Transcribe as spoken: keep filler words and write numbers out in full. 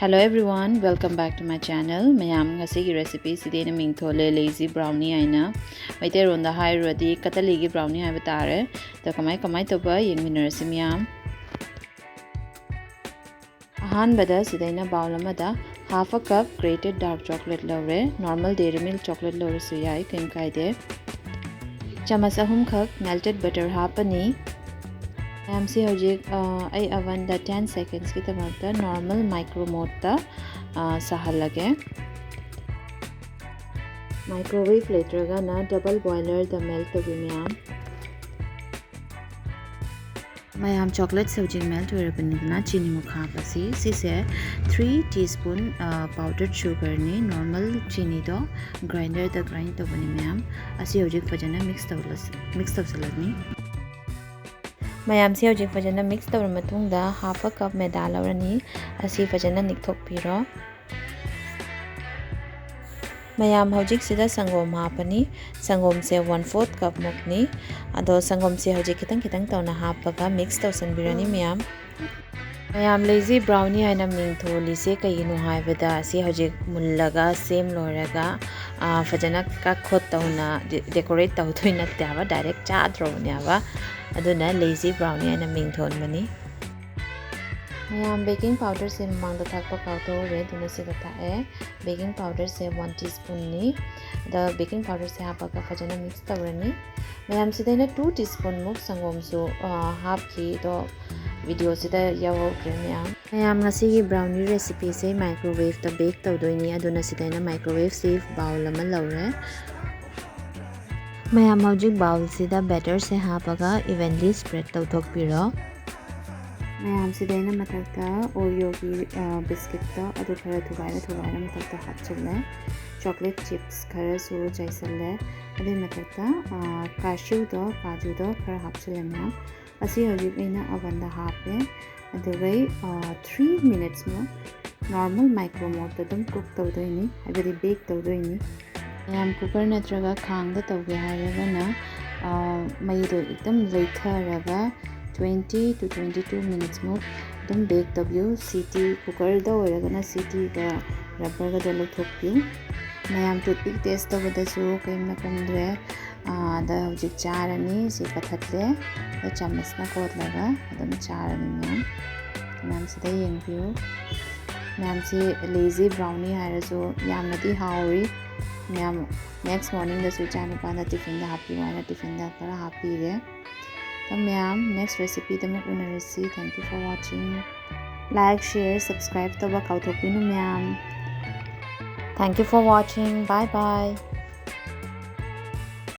Hello everyone, welcome back to my channel. ꯃꯌꯥꯝ, ꯉꯁꯤꯒꯤ recipe ꯁꯤꯗꯤ ꯑꯩꯅ ꯃꯤꯡ ꯊꯣꯜꯂꯦ lazy brownie ꯍꯥꯏꯅ꯫ ꯃꯩꯇꯩꯔꯣꯟꯗ ꯍꯥꯏꯔꯨꯔꯗꯤ ꯀꯇꯂꯤꯒꯤ brownie ꯍꯥꯏꯕ ꯇꯥꯔꯦ꯫ ꯑꯗꯣ ꯀꯃꯥꯏ ꯀꯃꯥꯏ ꯇꯧꯕ ꯌꯦꯡꯃꯤꯟꯅꯔꯁꯤ ꯃꯌꯥꯝ꯫ ꯑꯍꯥꯟꯕꯗ ꯁꯤꯗ ꯑꯩꯅ bowl ꯑꯃꯗ half a cup grated dark chocolate ꯂꯧꯔꯦ꯫ Normal Dairy Milk chocolate ꯂꯧꯔꯁꯨ ꯌꯥꯏ, ꯀꯩꯝ ꯀꯥꯏꯗꯦ꯫ ꯆꯥꯃꯁ ꯑꯍꯨꯝꯈꯛ melted butter ꯍꯥꯞꯄꯅꯤ꯫ ꯃꯌꯥꯝꯁꯤ ꯍꯧꯖꯤꯛ, ꯑ, ꯑꯩ ovenꯗ ten secondsꯀꯤꯗꯃꯛꯇ normal micro modeꯇ, ꯑ, ꯁꯥꯍꯜꯂꯒꯦ꯫ Microwave ꯂꯩꯇ꯭ꯔꯒꯅ double boilerꯗ melt ꯇꯧꯕꯤ ꯃꯌꯥꯝ꯫ ꯃꯌꯥꯝ, chocolateꯁꯦ ꯍꯧꯖꯤꯛ melt ꯑꯣꯏꯔꯕꯅꯤꯗꯅ ꯆꯤꯅꯤꯃꯨꯛ ꯍꯥꯞꯄꯁꯤ꯫ ꯁꯤꯁꯦ three teaspoon, ꯑ, powdered sugarꯅꯤ꯫ Normal ꯆꯤꯅꯤꯗꯣ grinderꯗ grind ꯇꯧꯕꯅꯤ ꯃꯌꯥꯝ꯫ ꯑꯁꯤ ꯍꯧꯖꯤꯛ ꯐꯖꯅ mix ꯇꯧꯔꯁꯤ, mix ꯇꯧꯁꯜꯂꯅꯤ꯫ ꯃꯌꯥꯝꯁꯦ ꯍꯧꯖꯤꯛ ꯐꯖꯅ mix ꯇꯧꯔ ꯃꯇꯨꯡꯗ half a cup ꯃꯦꯗꯥ ꯂꯧꯔꯅꯤ꯫ ꯑꯁꯤ ꯐꯖꯅ ꯅꯤꯛꯊꯣꯛꯄꯤꯔꯣ꯫ ꯃꯌꯥꯝ, ꯍꯧꯖꯤꯛꯁꯤꯗ ꯁꯪꯒꯣꯝ ꯍꯥꯞꯄꯅꯤ꯫ ꯁꯪꯒꯣꯝꯁꯦ one fourth cup ꯃꯨꯛꯅꯤ꯫ ꯑꯗꯣ ꯁꯪꯒꯣꯝꯁꯦ ꯍꯧꯖꯤꯛ ꯈꯤꯇꯪ ꯈꯤꯇꯪ ꯇꯧꯅ ꯍꯥꯞꯄꯒ mix ꯇꯧꯁꯟꯕꯤꯔꯅꯤ ꯃꯌꯥꯝ꯫ ꯃꯌꯥꯝ, lazy brownie ꯍꯥꯏꯅ ꯃꯤꯡ ꯊꯣꯜꯂꯤꯁꯦ ꯀꯩꯒꯤꯅꯣ ꯍꯥꯏꯕꯗ, ꯑꯁꯤ ꯍꯧꯖꯤꯛ ꯃꯨꯜꯂꯒ ꯁꯦꯝ ꯂꯣꯏꯔꯒ, ꯑ, ꯐꯖꯅ cut ꯈꯣꯠ ꯇꯧꯅ de-, decorate ꯇꯧꯗꯣꯏ ꯅꯠꯇꯦ ꯍꯥꯏꯕ, direct ꯆꯥꯗ꯭ꯔꯣꯕꯅꯦ ꯍꯥꯏꯕ꯫ ꯑꯗꯨꯅ lazy brownie ꯍꯥꯏꯅ ꯃꯤꯡ ꯊꯣꯟꯕꯅꯤ꯫ ꯃꯌꯥꯝ, baking powderꯁꯦ ꯃꯃꯥꯡꯗ ꯊꯥꯛꯄ ꯀꯥꯎꯊꯣꯛꯎꯔꯦ, ꯑꯗꯨꯅ ꯁꯤꯗ ꯊꯥꯛꯑꯦ꯫ Baking powderꯁꯦ one teaspoonꯅꯤ꯫ ꯑꯗ baking powderꯁꯦ ꯍꯥꯞꯄꯒ ꯐꯖꯅ mix ꯇꯧꯔꯅꯤ꯫ ꯃꯌꯥꯝ, ꯁꯤꯗ ꯑꯩꯅ two teaspoon ꯃꯨꯛ ꯁꯪꯒꯣꯝꯁꯨ, ꯑ, ꯍꯥꯞꯈꯤ, ꯑꯗꯣ videoꯁꯤꯗ ꯌꯥꯎꯍꯧꯗ꯭ꯔꯦ ꯃꯌꯥꯝ꯫ ꯃꯌꯥꯝ, ꯉꯁꯤꯒꯤ brownie recipeꯁꯦ microwaveꯇ bake ꯇꯧꯗꯣꯏꯅꯤ, ꯑꯗꯨꯅ ꯁꯤꯗ ꯑꯩꯅ microwave safe bowl ꯑꯃ ꯂꯧꯔꯦ꯫ ꯃꯌꯥꯝ, ꯍꯧꯖꯤꯛ bowlꯁꯤꯗ batterꯁꯦ ꯍꯥꯞꯄꯒ evenly spread ꯇꯧꯊꯣꯛꯄꯤꯔꯣ꯫ ꯃꯌꯥꯝꯁꯤꯗ ꯑꯩꯅ ꯃꯊꯛꯇ Oreoꯒꯤ, ꯑ, biscuitꯇꯣ ꯑꯗꯨ ꯈꯔ ꯊꯨꯒꯥꯏꯔ ꯊꯨꯒꯥꯏꯔ ꯃꯊꯛꯇ ꯍꯥꯞꯆꯤꯜꯂꯦ꯫ Chocolate chips ꯈꯔꯁꯨ ꯆꯥꯏꯁꯜꯂꯦ꯫ ꯑꯗꯨꯒꯤ ꯃꯊꯛꯇ, ꯑ, cashewꯗꯣ, ꯀꯥꯖꯨꯗꯣ ꯈꯔ ꯍꯥꯞꯆꯤꯜꯂꯦ ꯃꯌꯥꯝ꯫ ꯑꯁꯤ ꯍꯧꯖꯤꯛ ꯑꯩꯅ ovenꯗ ꯍꯥꯞꯄꯦ꯫ ꯑꯗꯨꯒ ꯑꯩ, ꯑ, three minutesꯃꯨꯛ normal micro modeꯇ ꯑꯗꯨꯝ cook ꯇꯧꯗꯣꯏꯅꯤ, ꯍꯥꯏꯕꯗꯤ bake ꯇꯧꯗꯣꯏꯅꯤ꯫ ꯃꯌꯥꯝ, cooker ꯅꯠꯇ꯭ꯔꯒ ꯈꯥꯡꯗ ꯇꯧꯒꯦ ꯍꯥꯏꯔꯒꯅ, ꯑ, ꯃꯩꯗꯣ ꯑꯗꯨꯝ ꯂꯩꯊꯔꯒ twenty to twenty two minutesꯃꯨꯛ ꯑꯗꯨꯝ ꯕꯦꯛ ꯇꯧꯕꯤꯌꯨ꯫ ꯁꯤꯇꯤ ꯀꯨꯀꯔꯗ ꯑꯣꯏꯔꯒꯅ ꯁꯤꯇꯤꯒ ꯔꯕꯔꯒꯗꯣ ꯂꯧꯊꯣꯛꯄꯤꯌꯨ꯫ ꯃꯌꯥꯝ ꯇꯨꯠꯄꯤꯛ ꯇꯦꯁ ꯇꯧꯕꯗꯁꯨ ꯀꯔꯤꯝꯅ ꯀꯨꯝꯗ꯭ꯔꯦ꯫ ꯑꯥ, ꯑꯗ ꯍꯧꯖꯤꯛ ꯆꯥꯔꯅꯤ꯫ ꯁꯤ ꯀꯊꯠꯂꯦ꯫ ꯑꯗ ꯆꯥꯃꯁꯅ ꯀꯣꯠꯂꯒ ꯑꯗꯨꯝ ꯆꯥꯔꯅꯤ ꯃꯌꯥꯝ꯫ ꯃꯌꯥꯝꯁꯤꯗ ꯌꯦꯡꯕꯤꯌꯨ꯫ ꯃꯌꯥꯝꯁꯤ ꯂꯦꯖꯤ ꯕ꯭ꯔꯥꯎꯅꯤ ꯍꯥꯏꯔꯁꯨ ꯌꯥꯝꯅꯗꯤ ꯍꯥꯎꯔꯤ꯫ ꯃꯌꯥꯝ ꯅꯦꯛꯁ ꯃꯣꯔꯅꯤꯡꯗꯁꯨ ꯏꯆꯥꯅꯨꯄꯥꯅ ꯇꯤꯐꯤꯟꯗ ꯍꯥꯞꯄꯤꯌꯨ ꯍꯥꯏꯅ ꯇꯤꯐꯤꯟꯗ ꯈꯔ ꯍꯥꯞꯄꯤꯔꯦ꯫ ꯑꯗꯣ ꯃꯌꯥꯝ ꯅꯦꯛꯁ ꯔꯦꯁꯤꯄꯤꯗ ꯑꯃꯨꯛ ꯎꯅꯔꯁꯤ꯫ Thank you for watching. Like, share, subscribe ꯇꯧꯕ ꯀꯥꯎꯊꯣꯛꯄꯤꯅꯨ ꯃꯌꯥꯝ꯫ Thank you for watching. Bye bye.